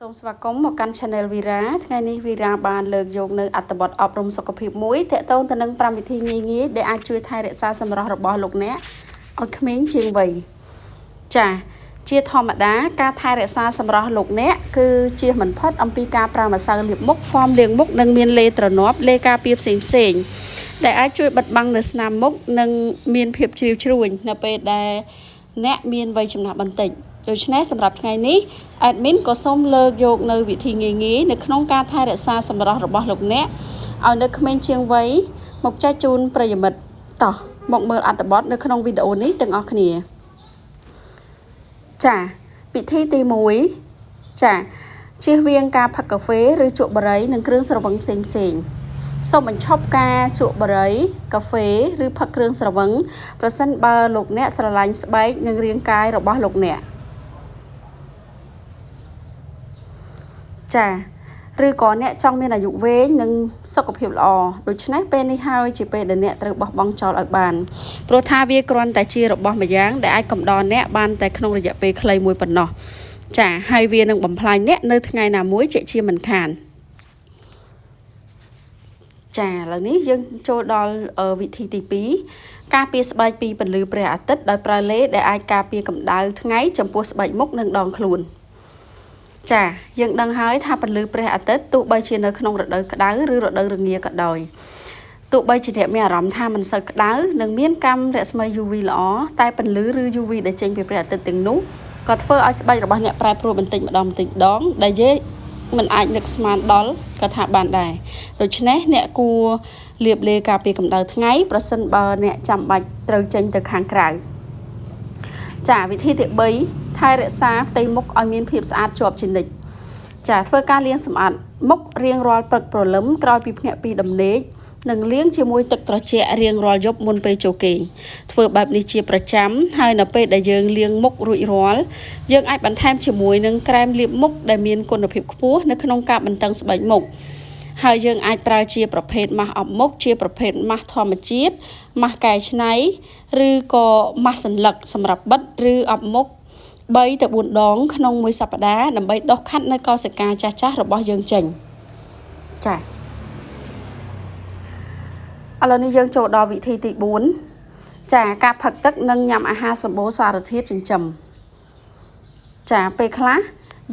សូមស្វាគមន៍មកកាន់ Channel វីរ៉ាថ្ងៃនេះវីរ៉ាបានលើកយកនៅអត្ថបទអប់រំសុខភាពមួយទាក់ទងទៅនឹង5វិធីងាយៗដែលអាចជួយថែរក្សាសម្រស់របស់លោកអ្នកឲ្យក្មេងជាងវ័យចាជាធម្មតាការថែរក្សាសម្រស់លោកអ្នកគឺជៀសមិនផុតអំពីការប្រើម្សៅលាបមុខហ្វមលាងមុខនិងមានលេទ្រនាប់លេការពារផ្សេងផ្សេងដែលអាចជួយបិទបាំងនៅស្នាមមុខនិងមានភាពជ្រីវជ្រួញនៅពេលដែលអ្នកមានវ័យចំណាស់បន្តិចដូច្នេះសម្រាប់ថ្ងៃនេះ admin ក៏សូមលើកយកនៅវិធីងាយៗនៅក្នុងការថែរក្សាសម្រស់របស់លោកអ្នកឲ្យនៅក្មេងជាងវ័យមកចែកជូនប្រិយមិត្តតោះមកមើលអត្ថបទនៅក្នុងវីដេអូនេះទាំងអស់គ្នាចាពិធីទី1ចាជៀសវាងការផឹកកាហ្វេឬជក់បារីនិងគ្រឿងស្រវឹងផ្សេងផ្សេងសូមបញ្ឈប់ការជក់បារីកាហ្វេឬផឹកគ្រឿងស្រវឹងប្រសិនបើលោកអ្នកស្រឡាញ់ស្បែកនិងរាងកាយរបស់លោកអ្នកចាឬក៏អ្នកចង់មានអាយុវែងនិងសុខភាពល្អដូច្នេះពេលនេះហើយជាពេលដែលអ្នកត្រូវបោះបង់ចោលឲ្យបានព្រោះថាវាគ្រាន់តែជារបស់ម្យ៉ាងដែលអាចកំដរអ្នកបានតែក្នុងរយៈពេលខ្លីមួយប៉ុណ្ណោះចាហើយវានឹងបំផ្លាញអ្នកនៅថ្ងៃណាមួយជាជាមិនខានចាឥឡូវនេះយើងចូលដល់វិធីទី2ការពារស្បែកពីពន្លឺព្រះអាទិត្យដោយប្រើឡេដែលអាចការពារកម្ដៅថ្ងៃចំពោះស្បែកមុខនិងដងខ្លួនចាយើងដឹងហើយថាពន្លឺព្រះអាទិត្យទោះបីជានៅក្នុងរដូវក្ដៅឬរដូវរងាក៏ដោយទោះបីជាអ្នកមានអារម្មណ៍ថាមិនសូវក្ដៅនិងមានកាំរស្មី UV ល្អតែពន្លឺឬ UV ដែលចេញពីព្រះអាទិត្យទាំងនោះក៏ធ្វើឲ្យស្បែករបស់អ្នកប្រែប្រួលបន្តិចម្ដងបន្តិចម្ដងដែលយើងមិនអាចនឹកស្មានដល់ក៏ថាបានដែរដូច្នេះអ្នកគួរលាបឡេការពារកម្ដៅថ្ងៃប្រសិនបើអ្នកចាំបាច់ត្រូវចេញទៅខាងក្រៅចាវិធីទី3ថែរក្សាផ្ទៃមុខឲ្យមានភាពស្អាតជាប់ជានិច្ចចាធ្វើការលាងសម្អាតមុខរៀងរាល់ព្រឹកព្រលឹមក្រោយពីភ្ញាក់ពីដំណេកនិងលាងជាមួយទឹកត្រជាក់រៀងរាល់យប់មុនពេលចូលគេងធ្វើបែបនេះជាប្រចាំហើយនៅពេលដែលយើងលាងមុខរួចរាល់យើងអាចបន្ថែមជាមួយនឹងក្រែមលាបមុខដែលមានគុណភាពខ្ពស់នៅក្នុងការបន្តឹងស្បែកមុខហើយយើងអាចប្រើជាប្រភេទម៉ាស់អប់មុខជាប្រភេទម៉ាស់ធម្មជាតិម៉ាស់កែច្នៃឬក៏ម៉ាស់សន្លឹកសម្រាប់បិទឬអប់មុខ3ទៅ4ដងក្នុងមួយសប្តាហ៍ដើម្បីដុសខាត់នៅកោសិកាចាស់ៗរបស់យើងចេញចាឥឡូវនេះយើងចូលដល់វិធីទី4ចាការផឹកទឹកនិងញ៉ាំអាហារសម្បូរសារធាតុចិញ្ចឹមចាពេលខ្លះ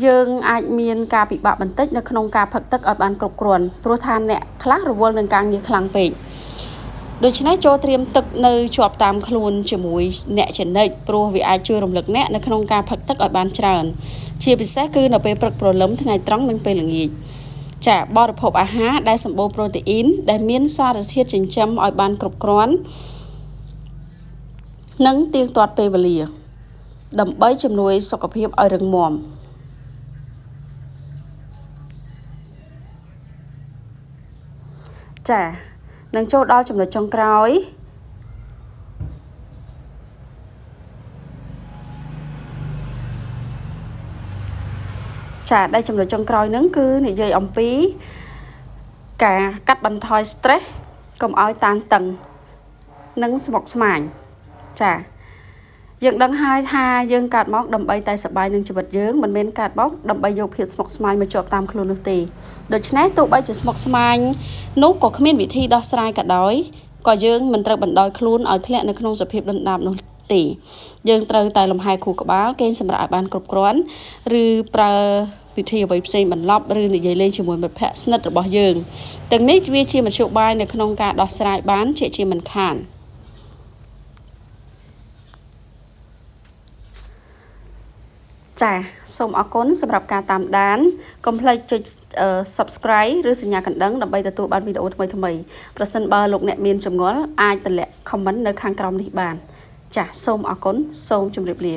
យើងអាចមានការពិបាកបន្តិចនៅក្នុងការផឹកទឹកឲ្យបានគ្រប់គ្រាន់ព្រោះថាអ្នកខ្លះរវល់នឹងការងារខ្លាំងពេកដូច្នេះចូលត្រៀមទឹកនៅជាប់តាមខ្លួនជាមួយអ្នកជានិច្ចព្រោះវាអាចជួយរំលឹកអ្នកនៅក្នុងការផឹកទឹកឲ្យបានច្រើនជាពិសេសគឺនៅពេលព្រឹកព្រលឹមថ្ងៃត្រង់និងពេលល្ងាចចាបរិភោគអាហារដែលសម្បូរប្រូតេអ៊ីនដែលមានសារធាតុចិញ្ចឹមឲ្យបានគ្រប់គ្រាន់និងទៀងទាត់ពេលវេលាដើម្បីជំនួយសុខភាពឲ្យរឹងមាំចានឹងចូលដល់ចំណុចចុងក្រោយចាដែលចំណុចចុងក្រោយហ្នឹងគឺនិយាយអំពីការកាត់បន្ថយ stress កុំឲ្យតានតឹងនិងស្មុគស្មាញចាយើងដឹងហើយថាយើងកើតមកដើម្បីតែសប្បាយនឹងជីវិតយើងមិនមែនកើតមកដើម្បីយកភាពស្មុគស្មាញមកជាប់តាមខ្លួននោះទេដូច្នេះទោះបីជាស្មុគស្មាញនោះក៏គ្មានវិធីដោះស្រាយក៏ដោយក៏យើងមិនត្រូវបណ្ដោយខ្លួនឲ្យធ្លាក់នៅក្នុងសភាពដុនដាបនោះទេយើងត្រូវតែលំហែខួរក្បាលគេងសម្រាកឲ្យបានគ្រប់គ្រាន់ឬប្រើវិធីអ្វីផ្សេងបន្លប់ឬនិយាយលេងជាមួយមិត្តភ័ក្តិស្និទ្ធរបស់យើងទាំងនេះវាជាមធ្យោបាយនៅក្នុងការដោះស្រាយបានជាមិនខានចាសូមអរគុណសម្រាប់ការតាមដានកុំភ្លេចចុច Subscribe ឬសញ្ញាកណ្ដឹងដើម្បីទទួលបានវីដេអូថ្មីៗប្រសិនបើលោកអ្នកមានចម្ងល់អាចទម្លាក់ comment នៅខាងក្រោមនេះបានចាសូមអរគុណសូមជម្រាបលា